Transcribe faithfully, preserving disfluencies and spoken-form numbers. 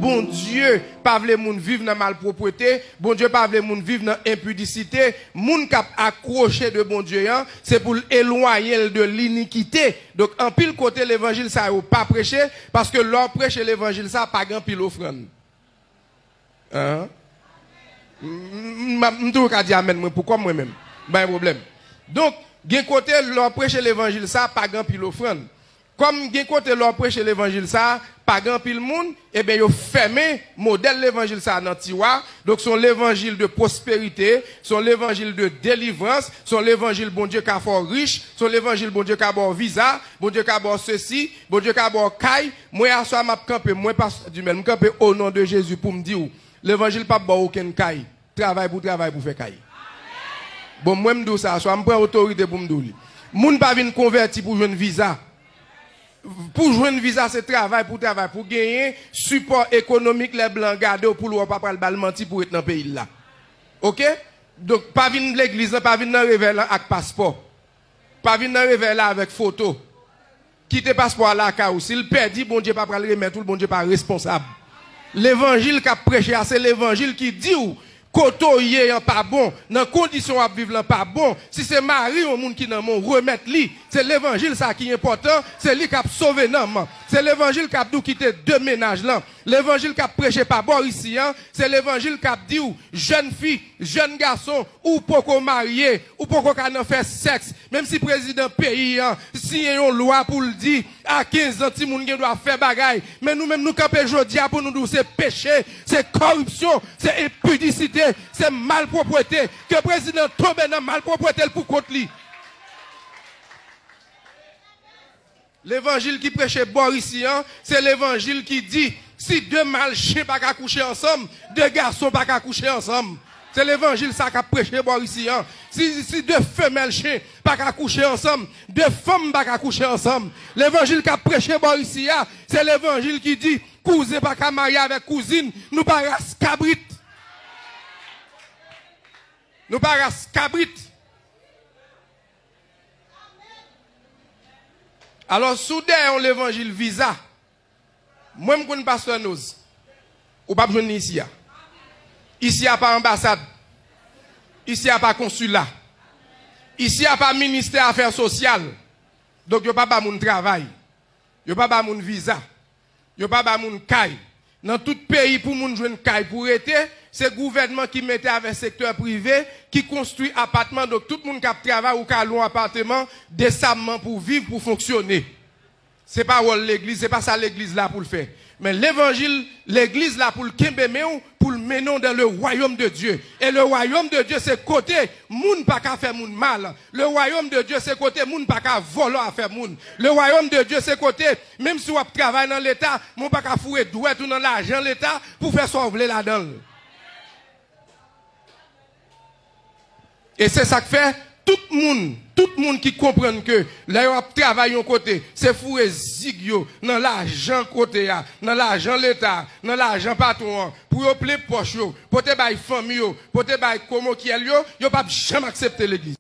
Bondye pa vle moun viv nan malpwopwete, Bondye pa vle moun viv nan enpidisite. Moun k ap akwoche de Bondye an, se pou l elwayen l de linikite. Donk, anpil kote levanjil sa yo pa preche, paske lè w preche levanjil sa, pa gen anpil ofrann. An? M, m, m, m toujou ka di amèn mwen pou kò m mwen menm. M pa gen pwoblèm. Donk, gen kote lè w preche levanjil sa, pa gen anpil ofrann. Kòm gen kote lè w preche levanjil sa, pa gen anpil moun, ebyen yo fèmen modèl levanjil sa nan tiwa. Donk, se yon levanjil de pwosperite, se yon levanjil de delivrans, se yon levanjil Bondye ka fè w rich, se yon levanjil Bondye ka ba w viza, Bondye ka ba w sesi, Bondye ka ba w kay. Mwen, aswè a, m ap kanpe, mwen, pastè Dumel, m kanpe o non de Jezi pou m di w, levanjil p ap ba w okenn kay. Travay pou travay pou fè kay. Bon, mwen, m di w sa aswè a, m pran otorite pou m di w li. Moun pa vin konvèti pou jwenn viza. Pou jwenn viza, se travay pou travay, pou genyen sipò ekonomik lè blan gade w pou l wè w pa pral ba l manti pou ret nan peyi l la. Oke? Donk, pa vin legliz lan, pa vin nan revèy lan ak paspò. Pa vin nan revèy la avèk foto. Kite paspò a lakay ou. Si l pèdi, Bondye pa pral remèt ou l, Bondye pa responsab. Levanjil k ap preche a, se levanjil ki di w kote w ye an pa bon, nan kondisyon w ap viv lan pa bon. Si se mari yon moun ki nan men w, remèt li. Se levanjil sa ki enpòtan, se li k ap sove nanm. Se levanjil k ap di w kite de mennaj lan. Levanjil k ap preche pa bò isi an, se levanjil k ap di w, jèn fi, jèn gason, ou poko marye, ou poko ka nan fè sèks, menm si prezidan peyi an siyen yon lwa pou l di, a kenz an, timoun gen dwa fè bagay, men nou menm nou kanpe jodi a pou nou di w se peche, se kòripsyon, se enpidisite, se malpwopwete, ke prezidan tonbe nan malpwopwete l pou kont li. Levanjil ki preche bò isi an, se levanjil ki di, si de mal chen pa ka kouche ansanm, de gason pa ka kouche ansanm. Se levanjil sa k ap preche bò isi an. Si, si de femèl chen pa ka kouche ansanm, de fanm pa ka kouche ansanm. Levanjil k ap preche bò isi a, se levanjil ki di, kouzen pa ka marye avèk kouzin, nou pa ras kabrit. Nou pa ras kabrit. Alò, si w dèyè yon levanjil viza, mwen m konn pastè Noz, ou p ap jwenn li isi a. Isi a pa anbasad. Isi a pa konsila. Isi a pa ministè afè sosyal. Donk, yo pa ba moun travay. Yo pa ba moun viza. Yo pa ba moun kay. Nan tout peyi, pou moun jwenn kay pou rete, se gouvènman ki mete avèk sektè prive, ki konstwi apatman. Donk, tout moun k ap travay, ou ka lwe yon apatman desamman pou viv, pou fonksyone. Se pa wòl legliz, se pa sa legliz la pou l fè. Men levanjil, legliz la pou l kenbe men w, pou l mennen w dans le royaume de Dieu. E le royaume de Dieu, se kote moun pa ka fè moun mal. Le royaume de Dieu, se kote moun pa ka vòlò afè moun. Le royaume de Dieu, se kote, menm si w ap travay nan Leta, men w pa ka foure dwèt ou nan lajan Leta pou fè sa w vle ladan l. E se sa k fè, tout moun, tout moun ki konprann ke lè yo ap travay yon kote, se foure zig yo nan lajan kote a, nan lajan Leta a, nan lajan patwon an, pou yo plen pòch yo, pote bay fanmi yo, pote bay komokyèl yo, yo p ap janm aksepte legliz.